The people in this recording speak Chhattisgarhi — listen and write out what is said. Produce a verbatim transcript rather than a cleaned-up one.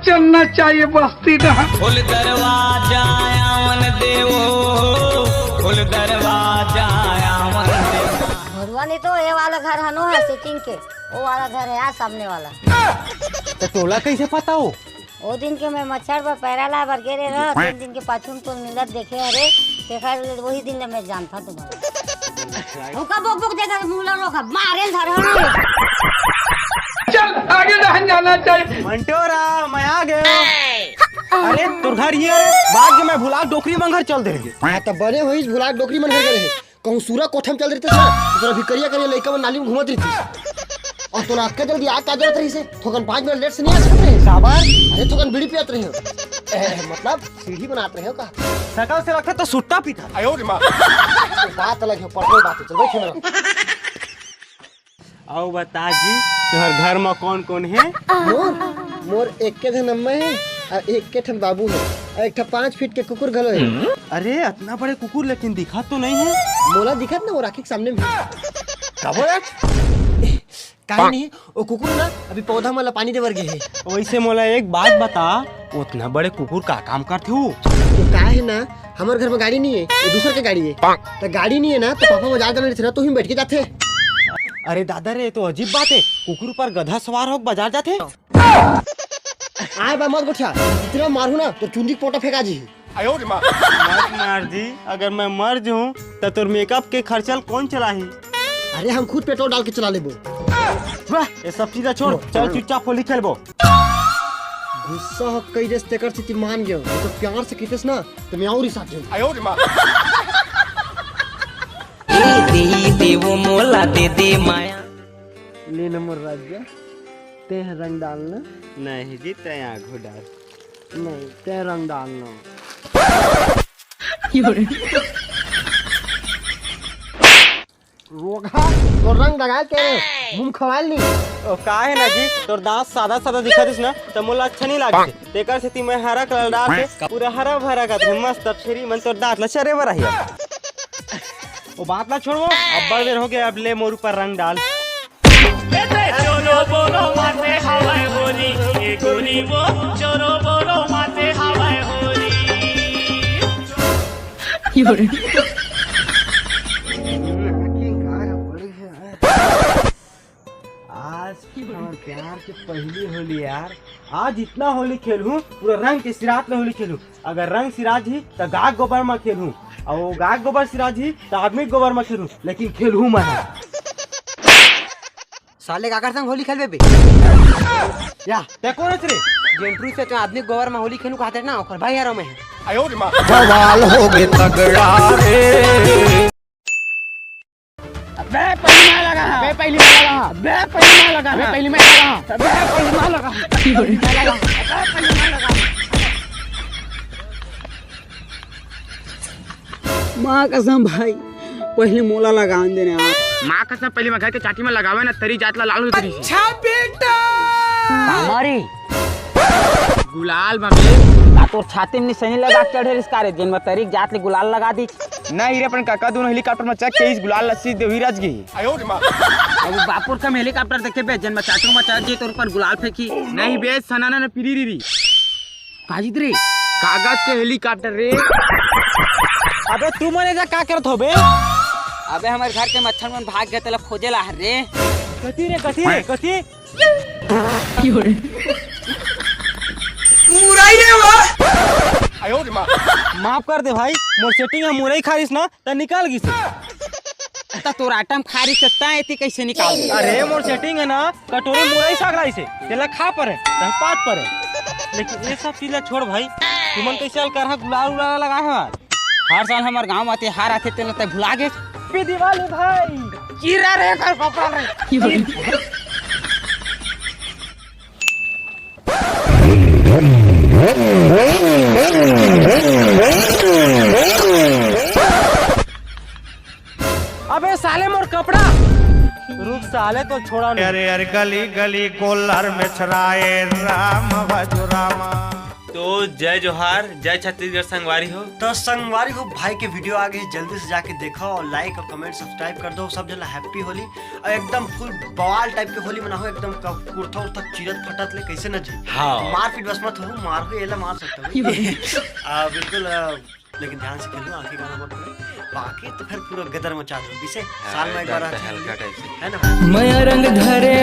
चलना चाहिए बस्ती डहर। खोल दरवाजा आवन देवो, खोल दरवाजा आवन देवो। भरुआ नहीं तो ये वाला घर हनो है सेटिंग के, वो वाला घर है यार सामने वाला। तो तोला कैसे पता हो? वो दिन के मैं मच्छर बर पैरा लाय बर गे रहे रहा, तीन दिन के पाछू में तोर मिलत देखे हरे, तेकर वही दिन ले मैं जानता तुम्हारा। हुका बोक बोक देकर मुला लोग मारे धर। चल आगे नहीं जाना चाहिए। मंटोरा, मैं आ गया। अरे तोर घर ये रे, बाद में भुला डोकरी मन घर चल दे रहे। हाँ, तो बने होइस भुला डोकरी मन घर करे। कहूँ सूरा कोठा में चल रहिस ना, तो तोला भी करिया करिया लइका मन नाली में घूमत रहिस। और तोला अतका जल्दी आ का जरूरत रहिस? थोकन पाँच मिनट लेट से नहीं आ सकत रहे? काबर? अरे थोकन बीड़ी पियत रहे हो। ए, मतलब सीढ़ी बनात रहे हो का? सकल से लगता तो सुट्टा पीता। बात अलग है, पर्सनल बात है। चल बैठ मेरा। अउ बता जी, तोहर घर म कौन कौन हे? मोर मोर एक के ठन अम्मा हे, अउ एक के ठन बाबू हे, अउ एक ठा पाँच फीट के कुकुर घलो हे। अरे अतना बड़े कुकुर लेकिन दिखत तो नहीं हे। मोला दिखत ना, वो राखी के सामने में। का बोलत? काहे नहीं, वो कुकुर ना अभी पौधा मन ला पानी देवर गे हे। वैसे मोला एक बात बता, उतना बड़े कुकुर का काम करथे वो? तो का हे ना, हमर घर में गाड़ी नहीं है, ये दूसर के गाड़ी है। तो गाड़ी नहीं है ना, तो पापा बाजार जाना रहिथे ना, तो ही बैठ के जाथे। अरे दादा रे, ये तो अजीब बात है, कुकुर ऊपर गधा सवार हो बाजार जाथे। आए बा मत गोठिया, इतना मारू ना तो चुंदी के पोटा फेंका जी। मत मार जी, अगर मैं मर जाऊं तो तोर मेकअप के खर्चा ल कौन चलाही? अरे हम खुद पेट्रोल डाल के चला लेबो। वाह, ये सब चीजें छोड़, चल चुपचाप होली खेलबो। गुस्सा हो कई देस तेकर सेती मान गयो, नहीं तो प्यार से कहितेस ना तो मैं और ही साथ जाऊं। ए दे देवो मोला दे दे माया। ले न मोर राजा, तें रंग डालना। नहीं जी, तें आगू डाल। नहीं, तें रंग डालना। रोगहा, तोर रंग लगाए के मुंह खवाल नी। ओ, का हे ना जी, तोर दांत सादा सादा दिखत रहिस ना, त मोला अच्छा नहीं लागत। तेकर सेती मैं हरा कलर डाल के पूरा हरा भरा करत हूं, मस्त अब छेरी मन तोर दांत ला चरे बर आही। ओ बात ला छोड़ो, अब्बड़ बेर हो गया, अब ले मोर ऊपर रंग डाल। चोरो बोरो माथे हवाए होरी, ए गोरी वो चोरो बोरो माथे हवाए होरी। आज हमर प्यार के पहली होली यार, आज इतना होली खेलहूं, पूरा रंग के सिरात ले होली खेलहूं। अगर रंग सिराज ही त गाय गोबर म खेलहूं, अउ गाय गोबर सिराज ही त आदमी गोबर म खेलहूं, लेकिन खेलहूं मैं। साले काकर संग होली खेलबे बे? या ते कोन हस रे? जेंटरू से तो आदमी गोबर म होली खेलू कहते ना, ओकर भाई हरो मैं। बवाल हो गे तगड़ा रे। अबे पहली मार लगा। अबे पहली मार लगा। अबे पहली मार लगा। अबे पहली मार लगा। अबे पहली मार लगा। माँ कसम भाई, पहले मोला लगान देने आप। माँ कसम, पहली मैं घर के चाटी में लगावे ना, तरी जात ला लाल होत रही। अच्छा बेटा। हमारी गुलाल मम्मी। का तोर छाती में निशानी लगा के चढ़े रिस का रे, जेन में तरी जात ले गुलाल लगा दी। नहीं रे, अपन काका दोनों हेलीकॉप्टर में चढ़ के इस गुलाल लस्सी देवी राज गई। अब बापुर का हेलीकॉप्टर देखे बे, जेन में चाटू में चढ़ जी तोर पर गुलाल फेंकी। नहीं बे, सनाना ने पीरी री री। काजित रे, कागज के हेलीकॉप्टर रे। अबे तू मने जा का करत हो बे? अबे हमर घर के मच्छर मन भाग गए, तेला खोजे ला हर रे। कथी रे, कथी रे, कथी? मुरई रे वा। माफ कर दे भाई, मोर सेटिंग ह मुरई खा रिस ना, त निकाल गिस। त तोर आइटम खा रिस, त तैं एती कैसे निकाल दे? अरे मोर सेटिंग है ना, कटोरी मुरई साग लाइस हे, तेला खा परे, तह पात परे। लेकिन ये सब चीज ला छोड़ भाई, तुमन कैसे अलकरहा गुलाल उलाल लगाए हो? हर साल हमर गांव में त्योहार आथे, तेला तैं भुला गे। Happy Diwali भाई। चिरा रे कर कपाल रे। अबे साले मोर कपड़ा। रुक साले, तो छोड़ा नहीं। अरे यार, गली गली गोलर में छराए राम भजो रामा। तो जय जोहार, जय छत्तीसगढ़ संगवारी हो। तो संगवारी हो, भाई के वीडियो आ गई, जल्दी से जाके देखो और लाइक और कमेंट, सब्सक्राइब कर दो। सब जना हैप्पी होली। और एकदम फुल बवाल टाइप के होली मनाओ, एकदम क- कुर्ता उर्ता चीरत फटत ले, कैसे न जी। हाँ। मारपीट बस मत हो, मार हो, एला मार सकते हो। आ, बिल्कुल, आ, लेकिन ध्यान से खेलो, आंखें कान बंद करो। बाकी तो फिर पूरा गदर मचा दो, किसे साल में एक बार एकदम आती है हल्का होली, टाइप से। है ना भाई? मया रंग धरे